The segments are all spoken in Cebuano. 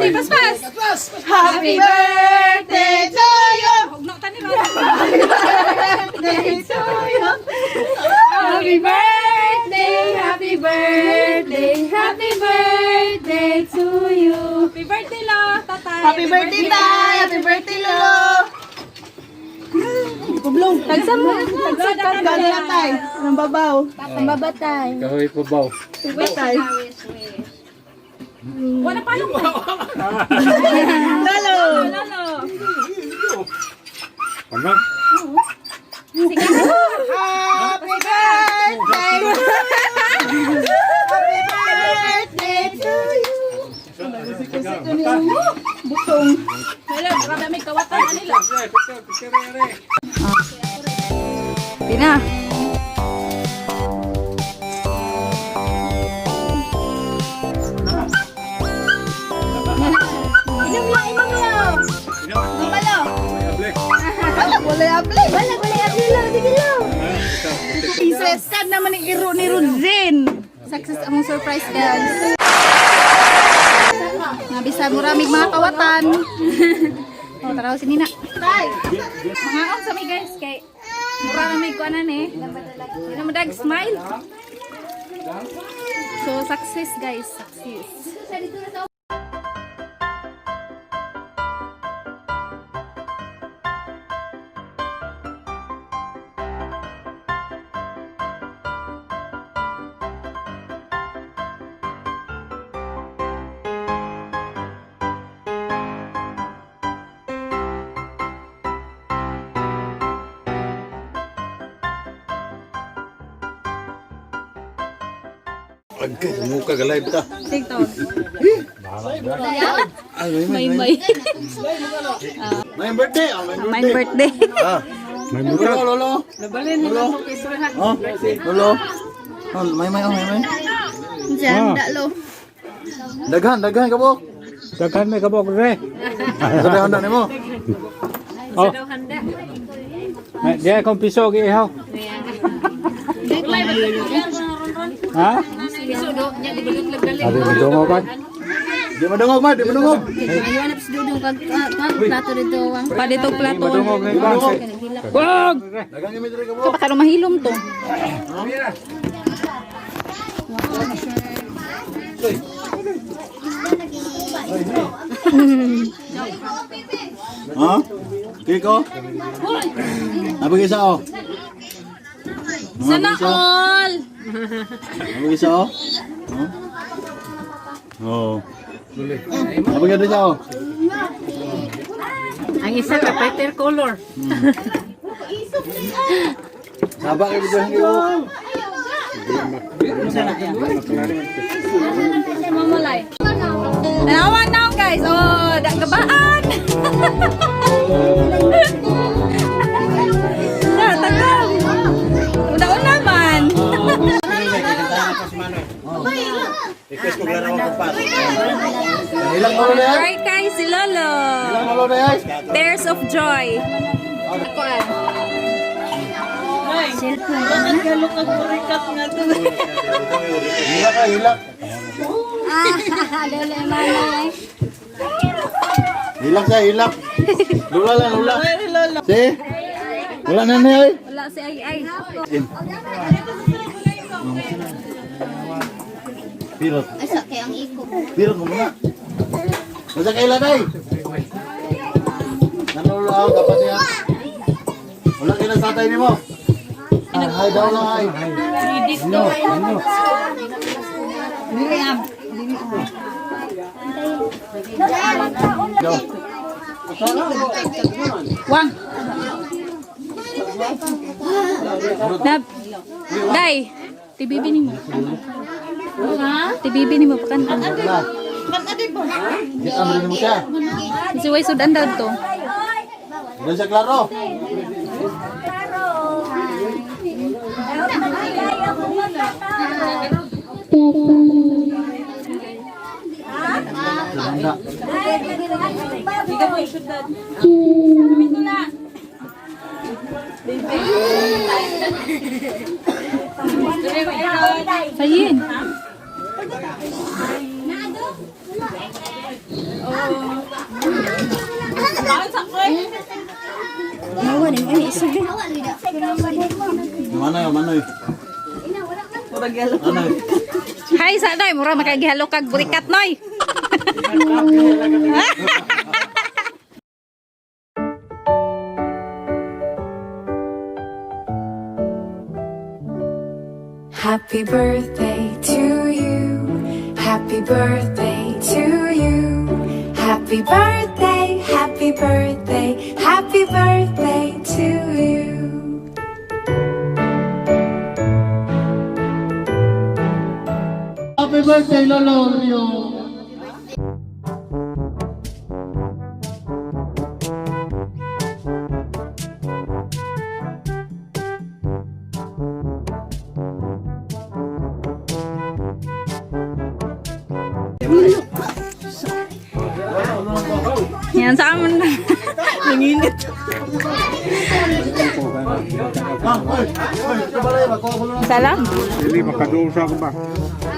Birthday, paspas. Happy birthday to you! Hugno ta ni Ron. Birthday to you! Happy birthday, happy birthday, happy birthday to you. Happy birthday, Lo, tatay. Happy birthday, Tay! Happy birthday, Lolo! Publong! Tagsa mo. Tagsa ka Gano'n na, Tay? Anong babaw? Ang babatay. Kahoy po baw. Tay. Wala pa lang. Lolo! Lolo. Ano? Sige. Happy birthday to you! Happy birthday to you! Butong. Wala, baka may kawatan nila. Pina. Inom lang, inom lang! Lumalo! Wala, wala able! Wala, wala, abli lang, sige lang. Princess kad naman ni Iro ni Ruzin. Success among surprise, guys. Nabisa muramig mga kawatan. Oh, taraw si Nina. Tay! Mga on sa mi, guys, kay mura na may kuanan eh. Di na madag smile. So success, guys, success. Agay, muka ka live ta. TikTok. Ay, May may. May birthday, ah, may My birthday. birthday. Ah. May mura. Lolo, lolo. Lolo. Oh, lolo. Oh, may may oh, may may. Diyan, dalo. Daghan, daghan ka po. Daghan may kabok re. Sa handa nimo. Oh. May di akong piso gihaw. Ha? Sabi mo dungo ba? Di madungog ma, di madungog. Plato dito, ang Palito plato. Madungog na ibang. Wag! Daghan kami diri ka po. Kapag karon mahilom to. Ha? Kiko? Abi isa oh. Sana all. Abi isa oh. Huh? Oh. Abi isa oh. Ang isa ka better color. Saba kay bitaw niyo. Tanawan now, guys. Oh, dagabaan. Na, tagam. Una-una man. Request ko klaro ang kumpat. Ilang lolo na yan? Right guys, si Lolo. Ilang lolo na yan? Tears of joy. Hilak ka, hilak. Lolo, manay. Hilak siya, hilak. Lula lang, lula. Si? Wala na niya eh. Wala si Ay Ay. Pirot. Ay, sa kay ang iko. Pirot mo muna. Basta kailan ay? Nanulo ako, dapat niya. Wala kailan sa tatay ni mo. Ah, Hi daw lang, hi. No, no. Go. Wang. Nab. Day. Tibibi ni mo. Tibibi ni mo pakan. Na. Di amrin mo siya. Si Way sudan daw to. Doon siya klaro. Handa. Sayin. Nawa ni ay isog. Manoy, manoy. Manoy. Hi sa noy, mura makagihalo kag burikat noy. Happy birthday to you. Happy birthday to you. Happy birthday, happy birthday, happy birthday to you. Happy birthday, Lolo Rio. Yan sa amon. Nanginit. Salam. Dili makadusa ko ba?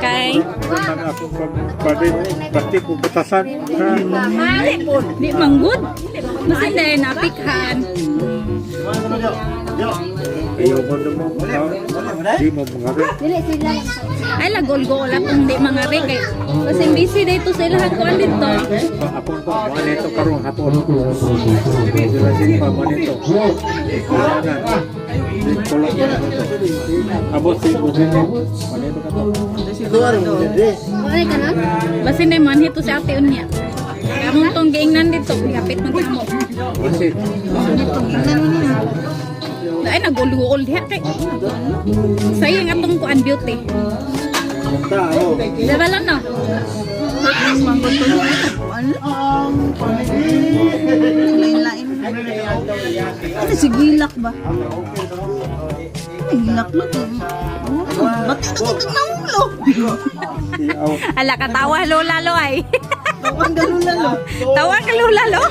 Kay Man ako pag pati ko batasan. di manggod. Masin dahil napikhan. Ayaw mo na mo. Di mo mga rin. Ay lagol-gol akong di mga rin kay kasi busy dito sa ilahang kuan dito. Hapon pa, mga nito karon hapon. Sila sin pa mga nito. Kulong na ito. Abot si Busin. Manito ka to. Basin na man hito si ate unya. Kamong tong giingnan dito, gihapit man kamo. Basin. Ay nagul-gul diha kay. Sayang atong kuan beauty. Tao. Diba lang no? Ano si Gilak ba? Ay, Gilak lo. Ba't ito kitang naulo? Ala katawa lola lo ay. Tawang ganun na lo. Tawa ka lola lo.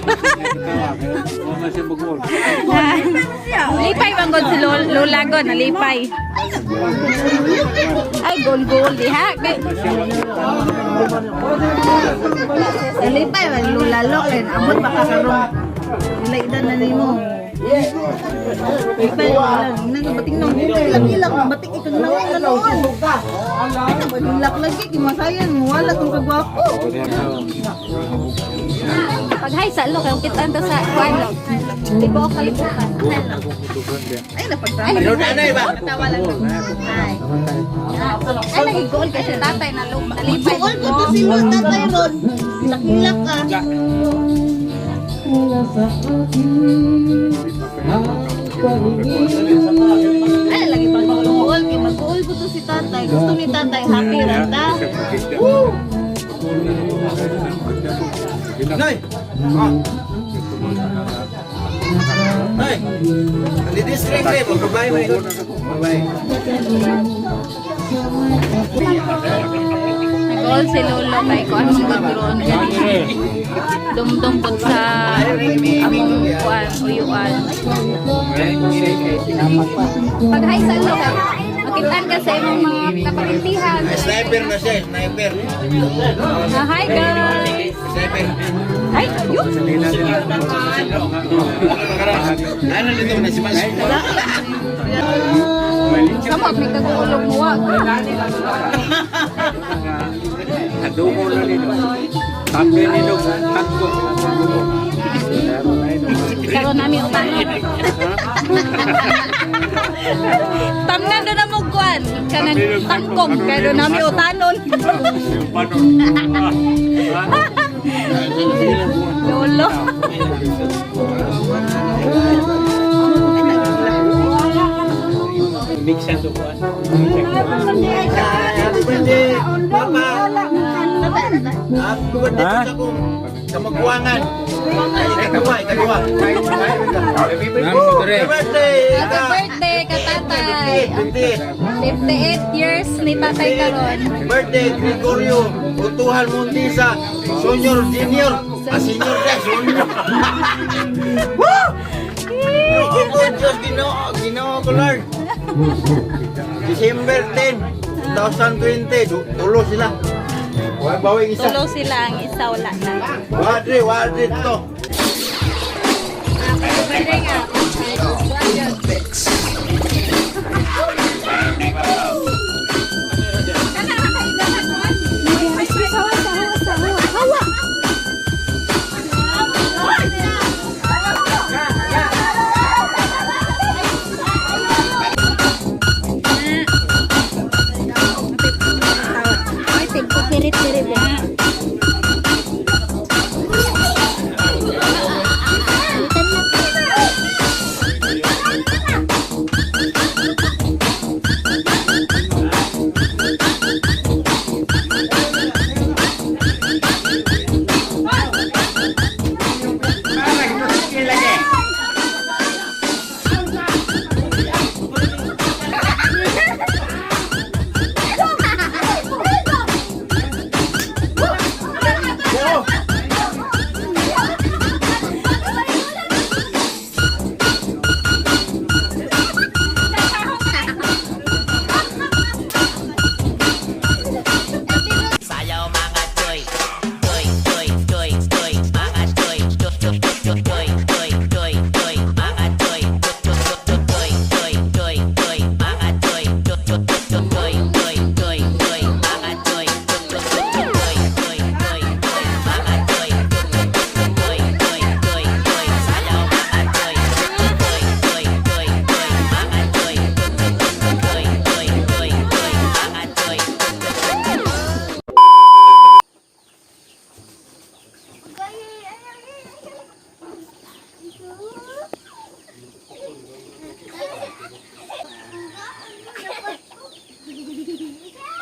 Mga siya magol. Lipay bang god si lola ko nalipay. Ay gol-gol diha kay. Nalipay, lula lo. Kaya abot baka karon. Ilaidan na nimo. Lipay, wala. Nang bating nang ilak ilak bating ikang nawong na noon. Ay, nabadilak lagi kimasayan wala tong kagwapo. Pag hi sa lo kay kita ta sa kuan lo. Di ko kalibutan. Ay, napagtama. Tawa lang. Ay. Ay nagigol kay si tatay na lo nalipay. Buol ko to si Lo, tatay Ron. Hilak-hilak ka. Ay, lagi pag mag-uol. Kay mag-uol ko to si tatay. Gusto ni tatay, happy rata. Nay. Nay. District eh, pagkabay mo. Babay. Nagol si lolo kay kuan mong ron. Dumdum pud sa among kuan uyuan. Pag hi sa lo kay makitaan ka sa imong mga kaparintihan. Sniper na siya, sniper. Ah, hi guys. Sniper. Ay, yun. Ano dito na si Mas? Sama may kagulog mo ah. Adubo na nito. Tabi nito. Tagbo. Karon nami utang. Tamnan do na mo kuan. Kanan tangkong kay do nami utanon. Lolo. Mix ang dukuan. Happy birthday, Papa. Happy birthday sa akong kamaguangan. Ikaduha, ikaduha. Happy birthday. Happy birthday ka tatay. 58. 58 years ni tatay karon. Birthday Gregorio Utuhan Montisa Senior Junior. Ah, senior na, senior. Woo! Ginoo ko, Diyos, Ginoo, Ginoo ko, Lord. December 10, 2020, tulo sila. Wa bawing isa. Tulo sila, ang isa wala na. Wadre, wadre to. Ay, tigpo-pirit-pirit ba? Sayaw mga choy. Choy, choy, choy, choy, mga choy. Choy, choy, choy, choy, choy, choy, choy, mga choy. Choy, choy, choy, choy, choy, choy, mga choy. Choy, choy, choy, choy, choy, choy, choy, mga choy. Choy, choy, choy, choy, choy, choy, choy, mga choy. Choy, choy, choy, choy, choy, choy, sayaw mga choy. Choy, choy, choy, choy, mga choy. Choy, choy, choy, choy, choy, mga choy. Ay,